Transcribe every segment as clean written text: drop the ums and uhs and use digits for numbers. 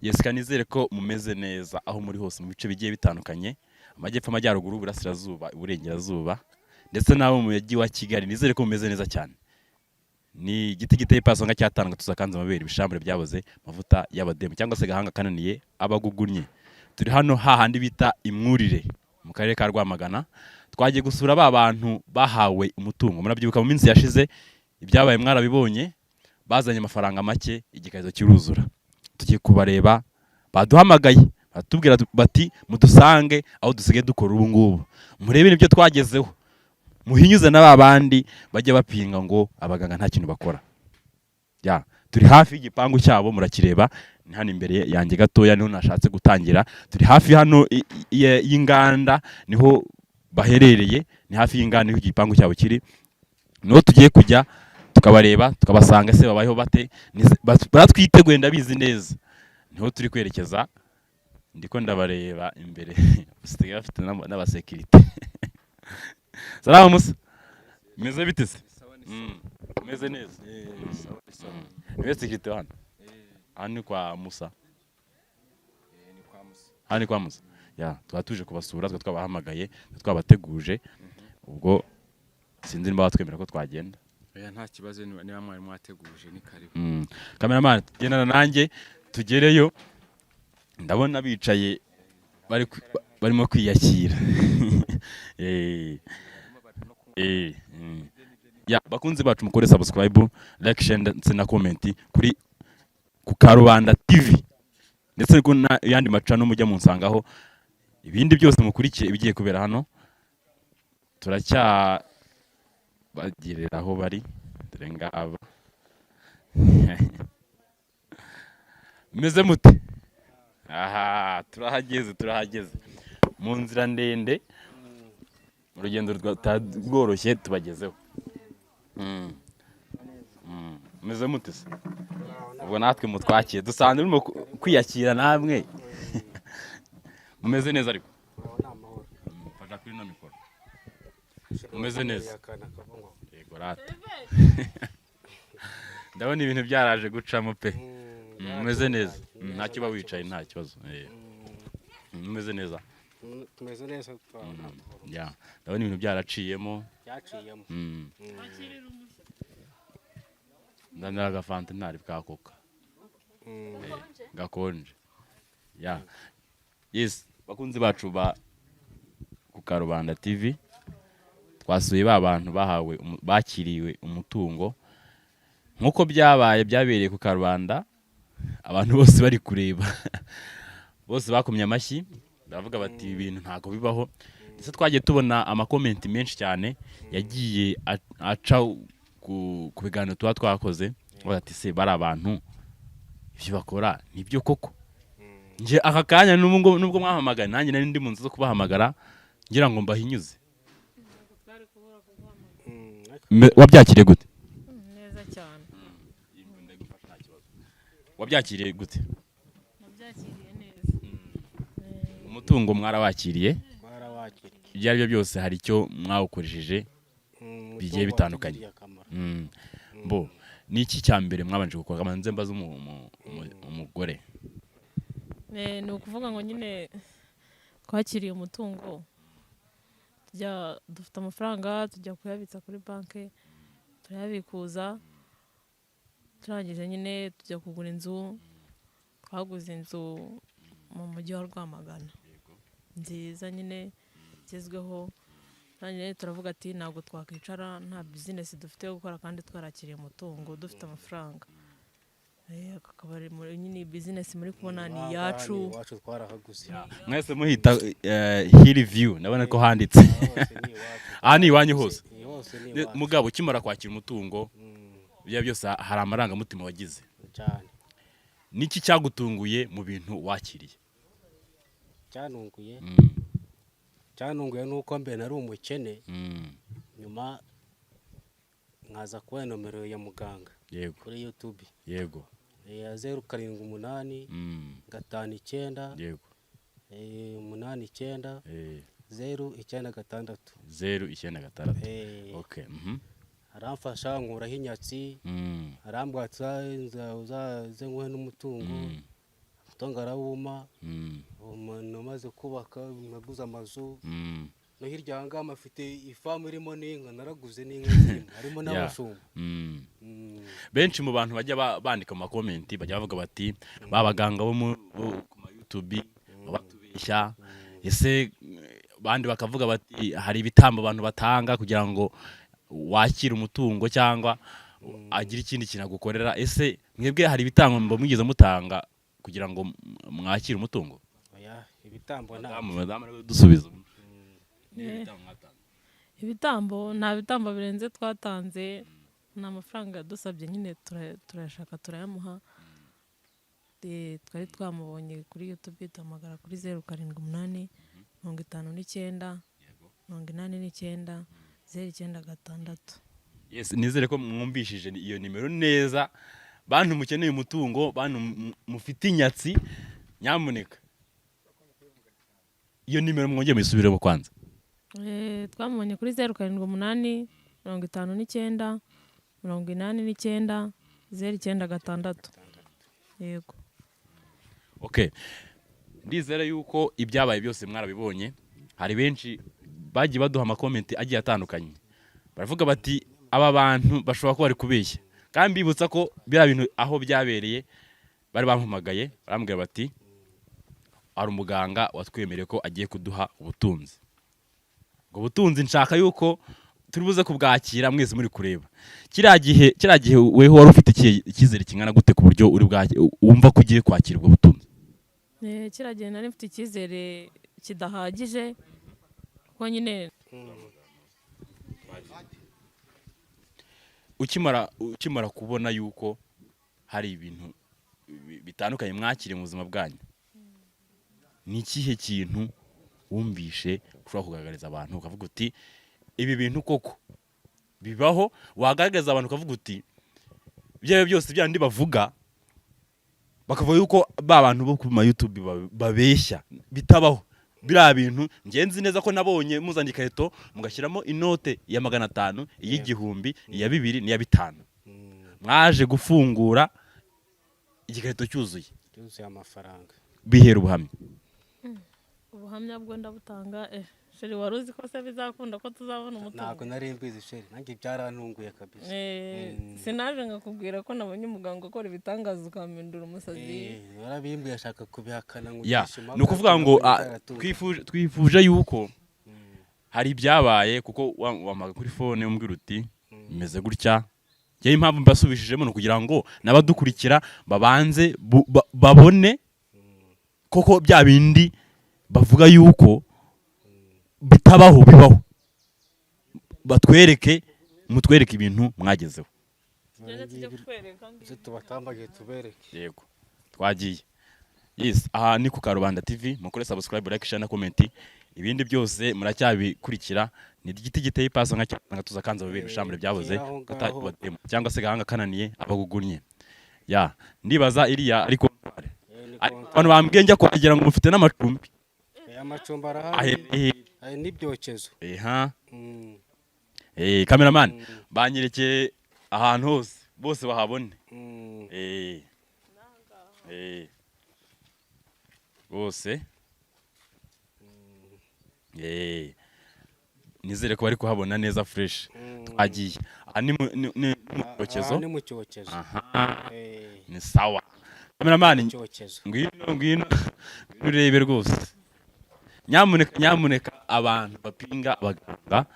Yes, nizere ko mumeze neza aho muri hose mu bice bigiye bitandukanye, amajyepfo, amajyaruguru, uburasirazuba, iburengerazuba, ndetse n'abo mu mujyi wa Kigali. Nizere ko mumeze neza cyane. Ni igiti giteye pasonga cyatanga tuzakanze amabere, ibishambure byaboze, amavuta y'abademu cyangwa se gahanga kananiye abagugunnye. Turi hano hahandi bita Imwurire mu karere ka Rwamagana. Twagiye gusura ba bantu bahawe umutungo. Murabyibuka mu minsi yashize ibyabaye, mwarabibonye, bazanye amafaranga make igikarito kiruzura. Tugiye kubareba, baduhamagaye batubwira bati: "Mudusange aho dusigaye dukora ubu ngubu, murebe ibyo twagezeho, muhinyuze na ba bandi bajya bapinga ngo abaganga nta kintu bakora." Ya, turi hafi y'igipangu cyabo, murakireba, ni hano imbere yanjye gatoya, niho nashatse gutangira. Turi hafi hano y'inganda, niho baherereye, ni hafi y'inganda niho igipangu cyabo kiri, niho tugiye kujya tukabareba, tukabasanga. Ese babayeho bate? Baratwiteguye, ndabizi neza. Niho turi kwerekeza, ndiko ndabareba imbere, basigaye bafite n'abasekirite. Salamu musa, meze bite se? Meze neza. Niwe sécurité hano? Hano ni kwa Musa, hano ni kwa Musa. Ya, twaba tuje kubasura, twaba twabahamagaye, twabateguje. Ubwo sinzi niba batwemera ko twagenda. Oya, nta kibazo, niba mwari mwateguje ni karibu. Cameraman, gendana nanjye tugereyo. Ndabona bicaye barimo kwiyakira. Ya, bakunzi bacu, mukore subscribe, like, share ndetse na comment kuri ku Karubanda TV ndetse ko n'ayandi macano mujya munsangaho. Ibindi byose mukurikiye ibigiye kubera hano. Turacya bagirira aho bari, dore ngaba. Meze mute? Aha turahageze, turahageze mu nzira ndende, urugendo rworoshye tubagezeho. Meze mute se? Ubwo natwe mutwakiye, dusanzwe murimo kwiyakira, namwe mumeze neza ariko? Mfasha kuri ino mikoro. Umeze neza? Yego rata, ndabona ibintu byaraje gucamo pe. Umeze neza? Ntacyo, uba wicaye nta kibazo. Umeze neza? Tumeze neza, turabona amahoro. Ya, ndabona ibintu byaraciyemo. Byaciyemo. Ndanira agafanta ntari bwa Coca gakonje. Ya, yes, bakunzi bacu ba ku Karubanda TV, twasuye ba bantu bahawe bakiriwe umutungo nk'uko byabaye, byabereye ku Karubanda, abantu bose bari kureba, bose bakomye amashyi, baravuga bati: "Ibi bintu ntabwo bibaho." Ndetse twagiye tubona ama comment menshi cyane yagiye aca ku biganiro tuba twakoze, bavuga ati: "Se bari abantu ibyo bakora nibyo koko?" Nje aka kanya nubwo mwahamagaye, nanjye nari ndi mu nzu zo kubahamagara ngira ngo mbahinyuze. Wabyakiriye gute? Neza cyane. Wabyakiriye gute? Nabyakiriye neza. Umutungo mwarawakiriye? Twarawakiriye. Ibyo ari byo byose hari icyo mwawukoresheje bigiye Umutungo bitandukanye. watugiriye akamaro. Bo ni iki cya mbere mwabanje gukora? Kamanze mbaze umugore. Ni ukuvuga ngo nyine twakiriye umutungo, tujya dufite amafaranga, tujya kuyabitsa kuri banki, turayabikuza. Turangije nyine tujya kugura inzu. Twaguze inzu mu mujyi wa Rwamagana nziza nyine igezweho. Turangije turavuga ati: "Ntabwo twakwicara nta business dufite yo gukora kandi twarakiriye umutungo, dufite amafaranga." Aka akaba ari nyine business muri kubona ni Aha ngaha iyacu. ni iwacu, twarahaguze. Mwese muhita Hill View, ndabona ko handitse. Hose ni iwacu. Aha ni iwanyu hose? Ni hose ni iwacu. Mugabo, ukimara kwakira umutungo, ibyo byose hari amarangamutima wagize? Cyane. Niki cyagutunguye mu bintu wakiriye? Cyanunguye, cyanunguye nuko mbere nari umukene, nyuma nkaza kubona nomero ya muganga kuri YouTube ya 078 59 89 096. 096. Okay. Aramfasha nkuraho inyatsi, arambwira ati: "Uzaze nguhe n'umutungo." Umutungo arawuma. Umuntu umaze kubaka, naguze amazu no hirya aha ngaha mfite ifamu irimo n'inka, naraguze n'inka zirimo, harimo n'abashumba. Benshi mu bantu bajya bandika mu ma comment bajya bavuga bati ba baganga bo ku ma YouTube batubeshya. Ese bandi bakavuga bati hari ibitambo abantu batanga kugira ngo wakire umutungo cyangwa agire ikindi kintu agukorera. Ese mwebwe hari ibitambo mwigeze mutanga kugira ngo mwakire umutungo? Oya, ibitambo nta. Madamu ariwe dusubiza. Ni ibitambo mwatanze? Ibitambo, nta bitambo birenze twatanze. Ni amafaranga yadusabye nyine, turayashaka turayamuha. Twari twamubonye kuri YouTube, duhamagara kuri 0785 989 096. Yes, nizere ko mwumvishije iyo nimero neza. Bantu mukeneye umutungo, bantu mufite inyatsi, nyamuneka iyo nimero mwongeye muyisubiremo kwanza. Twamubonye kuri 0785 990 96. Yego. Okay, ndizera yuko ibyabaye byose mwarabibonye. Hari benshi bagiye baduha ama comment agiye atandukanye, baravuga bati aba bantu bashobora kuba bari kubeshya. Kandi mbibutsa ko biriya bintu aho byabereye bari bampamagaye, barambwira bati hari umuganga watwemereye ko agiye kuduha ubutunzi. Ubwo butunzi nshaka yuko turi buze kubwakira mwese muri kureba. Kiriya gihe weho wari ufite icyizere kingana gute ku buryo uri wumva ko ugiye kwakira ubwo butunzi? Kiriya gihe nari mfite icyizere kidahagije kuko nyine Ukimara kubona yuko hari ibintu bitandukanye mwakiriye mu buzima bwanyu, ni ikihe kintu wumvishe ushobora kugaragariza abantu ukavuga uti ibi bintu koko bibaho? Wagaragariza abantu ukavuga uti ibyo ari byo byose, bya bindi bavuga bakavuga yuko ba bantu bo ku ma YouTube babeshya bitabaho, biriya bintu njye nzi neza ko nabonye muzanye ikarito mugashyiramo inote ya 500, iy'igihumbi, iya 2000 n'iya 50. Mwaje gufungura igikarito cyuzuye. Cyuzuye amafaranga. Bihera ubuhamya. Ubuhamya bwo ndabutanga. Chéri, wari uzi ko se bizakunda ko tuzabona umutungo? Ntabwo nari mbizi, chéri, nanjye byarantunguye kabisa. Sinaje ngakubwira ko nabonye umuganga ukora ibitangaza ukampindura umusazi? Warabimbwiye, ashaka kubihakana ngo Ya, ugishe impaka, ni ukuvuga ngo ariko byaratunguye. twifuje yuko hari ibyabaye kuko wampaga kuri phone umbwira uti bimeze gutya. Njyewe impamvu mbasubishijemo ni ukugira ngo n'abadukurikira babanze babone koko bya bindi bavuga yuko bitabaho bibaho, batwereke, mutwereke ibintu mwagezeho. Tugende tujye kukwereka. Ibyo tubatambagiye tubereke. Yego, twagiye. Yes, aha ni ku Karubanda TV. Mukore subscribe, like, share na comment. Ibindi byose muracyabikurikira. Ni igiti giteye ipasi nka tuza kanza babiri bishambure byabuze Kera aho ngaho. Cyangwa se gahanga kananiye abagugunnye. Ya, ndibaza iriya ariko Ni abantu bambwiye njya kuhagera ngo mufite n'amacumbi. Amacumbi arahari. Ahe? Hari n'ibyokezo. Eha. Cameraman, banyerekeye ahantu hose, bose bahabone. Bose nizere ko bari kuhabona neza fresh. Twagiye. Aha ni mu cyokezo. Aha ni mu cyokezo. Aha. Ni sawa, cameraman. Mu cyokezo. Ngwino, ngwino, ngwino urebe rwose. Nyamuneka, nyamuneka, abantu bapinga abaganga,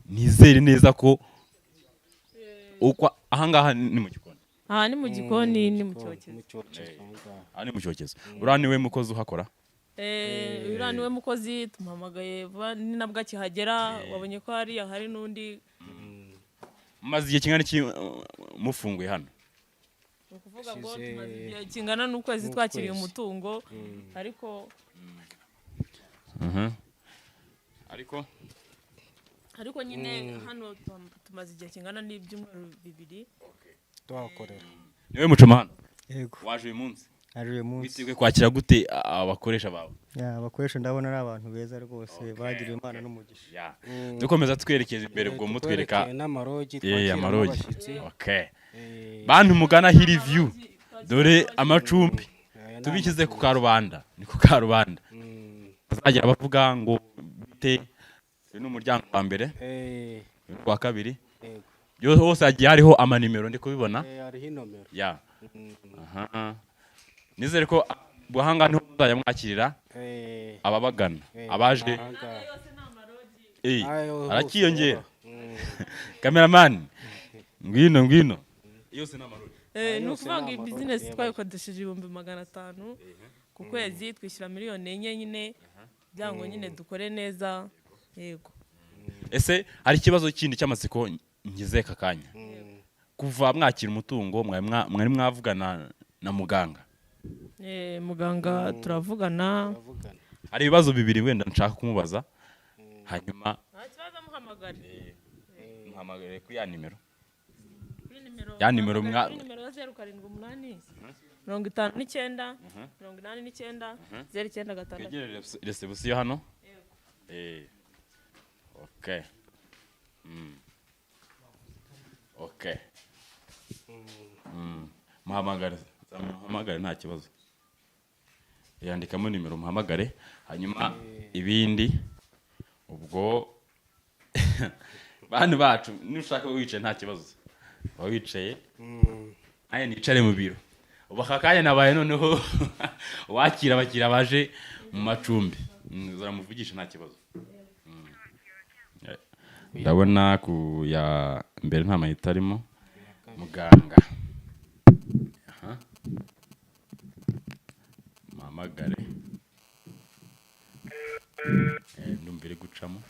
nizere neza ko uko ahangaha ni mu gikoni. Aha ni mu gikoni, ni mu cyokezo. Mu cyokezo aho ngaho. Aha ni mu cyokezo. Uriya niwe mukozi uhakora? Uriya niwe mukozi tumuhamagaye vuba, ni nabwo akihagera. Wabonye ko hariya hari n'undi. Mumaze igihe kingana iki mufunguye hano? Ni ukuvuga ngo Hashize tumaze igihe kingana n'ukwezi twakiriye n'ukwezi. umutungo, ariko Ariko ariko nyine hano tumaze igihe kingana n'ibyumweru 2. Tuhakorera. Niwe mucoma hano? Yego. Waje uyu munsi? Ari uyu munsi. Witeguye kwakira gute abakoresha bawe? Ya, abakoresha ndabona ari abantu beza rwose, bagiriwe Imana n'umugisha. Ya. Dukomeza twerekeza imbere, ubwo mutwereka Tukwerekeye n'amarogi twakiramo amarogi. abashyitsi. Okay. Bantu mugana Hill View, dore amacumbi. Aya Aya ni Tubishyize ku amacumbi. karubanda, ni ku karubanda. Bazajya bavuga ngo bite. Uyu ni umuryango wa mbere, uyu ni uwa kabiri. Yego. Hose hagiye hariho amanimero, ndi kubibona. Hariho inomero. Ya. Aha, nizere ko ahangaha niho muzajya mwakirira ababagana, abaje. Ahangaha. Ayo hose. Arakiyongera. Kameramani. Kameramani, ngwino, ngwino, yose ni amarori. Ni Yose ukuvuga ngo ni iyi amarori, bizinesi yego. twayikodesheje 500,000 ku kwezi, twishyura miliyoni 4 nyine kugira ngo nyine dukore neza, yego. Ese hari ikibazo kindi cy'amatsiko ngize aka kanya? Kuva mwakira umutungo, mwari mwavugana na muganga? Muganga turavugana. Turavugana. Hari ibibazo bibiri wenda nshaka kumubaza, hanyuma Nta kibazo, amuhamagare. Muhamagare kuri ya nimero. Kuri nimero Ya nimero. Muhamagare kuri nimero ya 0785989096. Twegerere reception hano. Okay. Okay. Muhamagare, muhamagare, nta kibazo. Yandikamo nimero, muhamagare, hanyuma ibindi ubwo bantu bacu. Nushaka wicaye, nta kibazo, uba wicaye. Aya nicare mu biro ubu aka kanya nabaye noneho wakira abakiriya baje mu macumbi. Zaramuvugisha, nta kibazo. Ndabona ku ya mbere nta mayita arimo muganga. Aha. Muhamagare. Ndumva iri gucamo.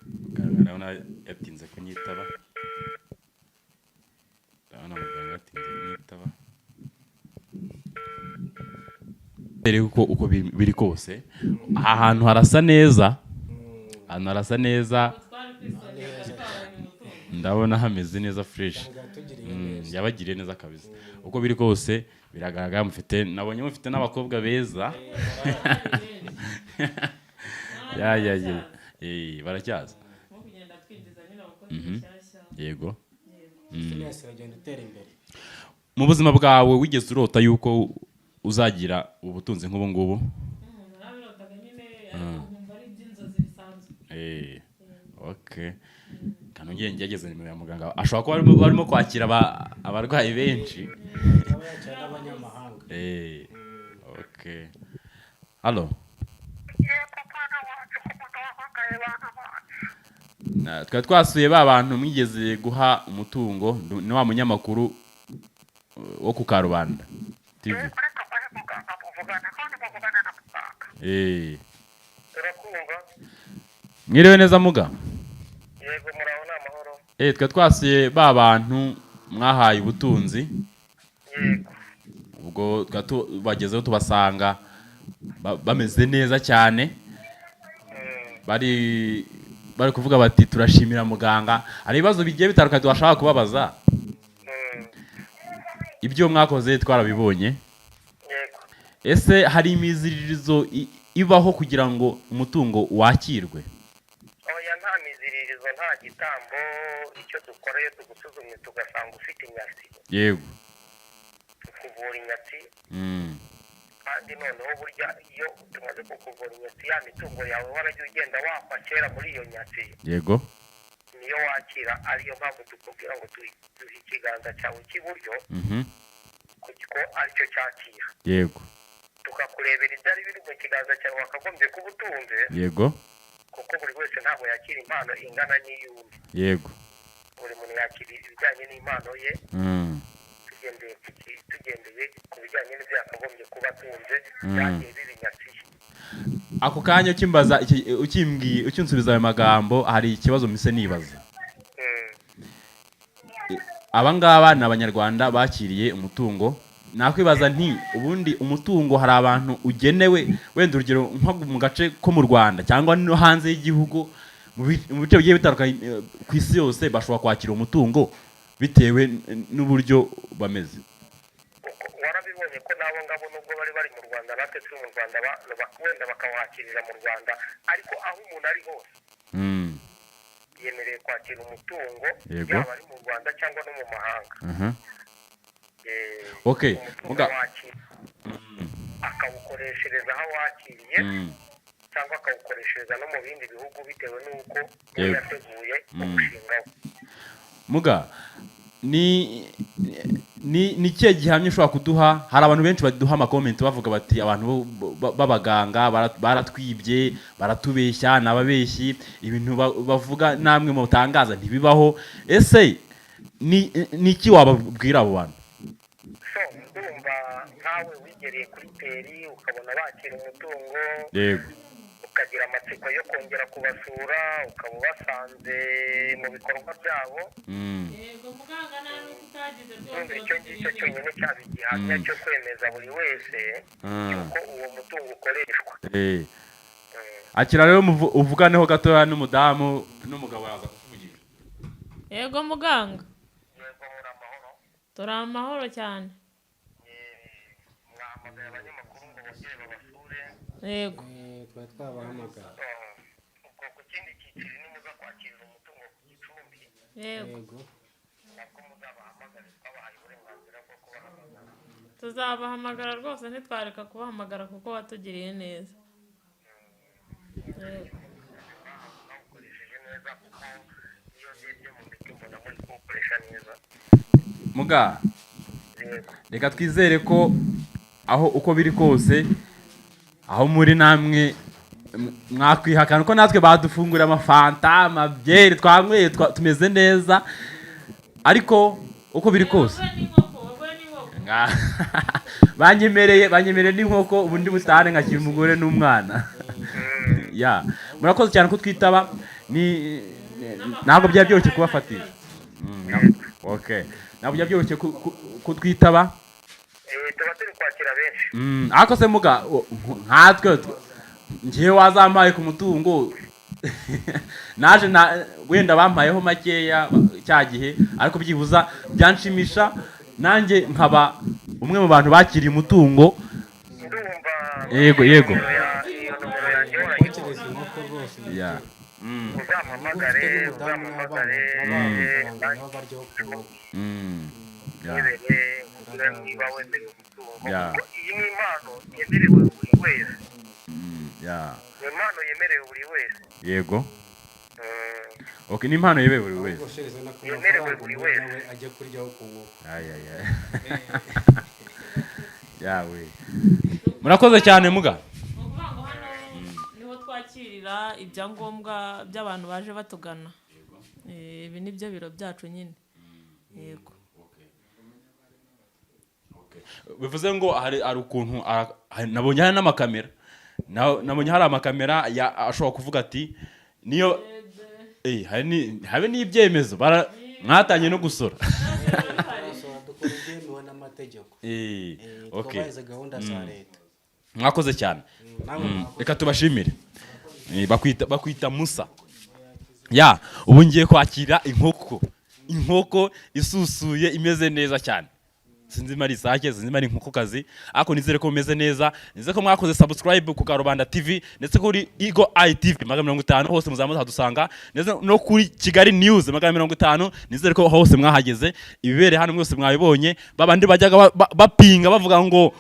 Muganga ndabona yatinze kunyitaba, ndabona muganga yatinze kunyitaba. Mbere uko biri kose, aha hantu harasa neza, ahantu harasa neza, ndabona hameze neza, fresh. Yatugiriye Yabagiriye neza kabisa. Uko biri kose biragaragara, mufite, nabonye mufite n'abakobwa beza. Ya ya ya, baracyaza. Nko kugenda twinjiza nyine abakozi bashyashya. Yego. Business iragenda itera imbere. Mu buzima bwawe wigeze urota yuko uzagira ubutunzi nk'ubu ngubu? Narabirotaga nyine, ariko nkumva ari iby'inzozi bisanzwe. Okay, kano ngiye ngerageza nimero ya muganga, ashobora kuba barimo kwakira abarwayi benshi. Aba yakira n'abanyamahanga. Okay, halo. Twari twasuye ba bantu mwigeze guha umutungo, ni wa munyamakuru wo ku Karubanda TV. Turakumva. Mwiriwe neza, muga? Yego, muraho, ni amahoro. Twari twasuye ba bantu mwahaye ubutunzi. Yego. Ubwo twari tubagezeho, tubasanga bameze neza cyane, bari kuvuga bati: "Turashimira muganga." Hari ibibazo bigiye bitandukanye twashaka kubabaza. Ibyo mwakoze twarabibonye. Yego. Ese hari imiziririzo ibaho kugira ngo umutungo wakirwe? Oya, nta miziririzo, nta gitambo. Icyo dukora, iyo tugusuzumye tugasanga ufite inyatsi, tukuvura inyatsi. Kandi noneho burya iyo tumaze kukuvura inyatsi, ya mitungo yawe waragiye ugenda wakwa kera muri iyo nyatsi, niyo wakira. Ariyo mpamvu tukubwira ngo duhe ikiganza cyawe cy'iburyo, kuko aricyo cyakira. Tukakurebera ibyari biri mu kiganza cyawe wakagombye kuba utunze, kuko buri wese ntabwo yakira impano ingana n'iy'undi. Buri muntu yakira ibijyanye n'impano ye, tugendeye ku bijyanye n'ibyo yakagombye kuba atunze byagiye biba inyatsi ye. Ako kanya ukimbaza ukimbwiye, ukinsubiza ayo magambo, hari ikibazo mpise nibaza. Aba ngaba ni Abanyarwanda bakiriye umutungo. Nakwibaza nti: ubundi umutungo hari abantu ugenewe? Wenda urugero nko mu gace ko mu Rwanda cyangwa no hanze y'igihugu, mu bice bigiye bitandukanye ku isi yose, bashobora kwakira umutungo bitewe n'uburyo bameze. Warabibonye ko n'abo ngabo nubwo bari bari mu Rwanda, natwe turi mu Rwanda, wenda bakawakirira mu Rwanda, ariko aho umuntu ari hose, Yemerewe kwakira umutungo, Yego. yaba ari mu Rwanda cyangwa no mu mahanga. Okay, Umutungo wakira, akawukoreshereza aho wakiriye, cyangwa akawukoreshereza no mu bindi bihugu bitewe n'uko yateguye umushinga we. Muga, ni ikihe gihamya ushobora kuduha? Hari abantu benshi baduha amakomenti bavuga bati abantu b'abaganga baratwibye, baratubeshya, ni ababeshyi, ibintu bavuga namwe mutangaza ntibibaho. Ese ni iki wababwira abo bantu? So ndumva nkawe wigereye kuri terrain ukabona bakira umutungo, ukagira amatsiko yo kongera kubasura, ukaba ubasanze mu bikorwa byabo. Yego muganga, nta n'uko utagize rwose. Ndumva icyo ngicyo cyonyine cyaba igihamya cyo kwemeza buri wese yuko uwo mutungo ukoreshwa. Akira rero, uvuganeho gatoya n'umudamu n'umugabo araza kukuvugisha. Yego muganga. Yego, muri amahoro? Turi amahoro cyane. Mwahamagaye abanyamakuru ngo bongere babasure? Yego. Twari twabahamagara. Ubwo ku kindi cyiciro nimuza kwakirira umutungo ku Gicumbi, Yego. Yego. nabwo muzabahamagare, twabahaye uburenganzira bwo kubahamagara. Tuzabahamagara rwose, ntitwareka kubahamagara kuko watugiriye neza. Yego. Mwawukoresheje neza, kuko iyo ndebye mu miti mbona muri kuwukoresha neza. Muga, Yego. reka twizere ko aho uko biri kose aho muri namwe mwakwihakana ko natwe badufungurira amafanta, amabyeri twanyweye, tumeze neza, ariko uko biri kose Waguye n'inkoko, waguye n'inkoko. Banyemereye n'inkoko, ubundi butane nkakira umugore n'umwana. Ya, murakoze cyane ko twitaba. Ni ntabwo byari byoroshye kubafatisha. Okay, ntabwo byari byoroshye kutwitaba. Tuba turi kwakira benshi. Ariko se muga, nkatwe njyewe wazampaye ku mutungo, naje na wenda bampayeho makeya cya gihe, ariko byibuza byanshimisha nanjye nkaba umwe mu bantu bakiriye umutungo. Ndumva Yego. iyo nomero yanjye warayibonye. Kokereza inkoko rwose. Ya. Uzampamagare. Ufite n'umudamu n'abana, Uzampamagare. turabaha amafaranga nabo baryaho ku nkoko. Ya. Nkubwire nkubwire niba wemerewe umutungo, kuko iyi ni impano yemerewe buri wese. Ya. Ni impano yemerewe buri wese. Yego. Okay, ni impano yemerewe buri wese. Koshereza no ku Yemerewe mafaranga buri umuntu wese. nawe ajya kuryaho ku nkoko. Ay, ay, ay. Yawe, murakoze cyane muga. Ni ukuvuga ngo hano niho twakirira ibyangombwa by'abantu baje batugana. Ibi ni byo biro byacu nyine, yego. Bivuze ngo hari ukuntu nabonye hari n'amakamera. Nabonye hari amakamera ashobora kuvuga ati niyo habe n'ibyemezo, mwatangiye no gusora. Turasora, dukora ibyemewe n'amategeko. Twubahiriza gahunda za leta. Mwakoze cyane. Namwe mwakoze. Reka tubashimire. Bakwita Musa. Ya, ubu ngiye kwakira inkoko isusuye imeze neza cyane. Sinzi niba ari isake, sinzi niba ari inkokokazi, ariko nizere ko mumeze neza, nizere ko mwakoze subscribe ku Karubanda TV ndetse kuri Eagle Eye TV 150, hose muzaba muzadusanga, ndetse no kuri Kigali News 150. Nizere ko hose mwahageze, ibibereye hano mwese mwabibonye. Babandi bajyaga bapinga bavuga ngo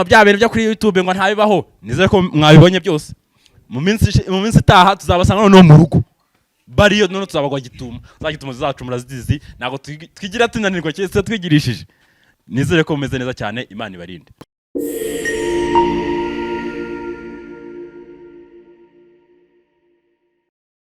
bya bintu byo kuri YouTube ngo ntabibaho, nizere ko mwabibonye byose. Mu minsi itaha tuzabasanga noneho mu rugo bariyo, none tuzabagwa gitumo, za gitumo zacu murazizi. Ntabwo twigira tunanirwa keretse twigirishije. Nizere ko mumeze neza cyane, Imana ibarinde.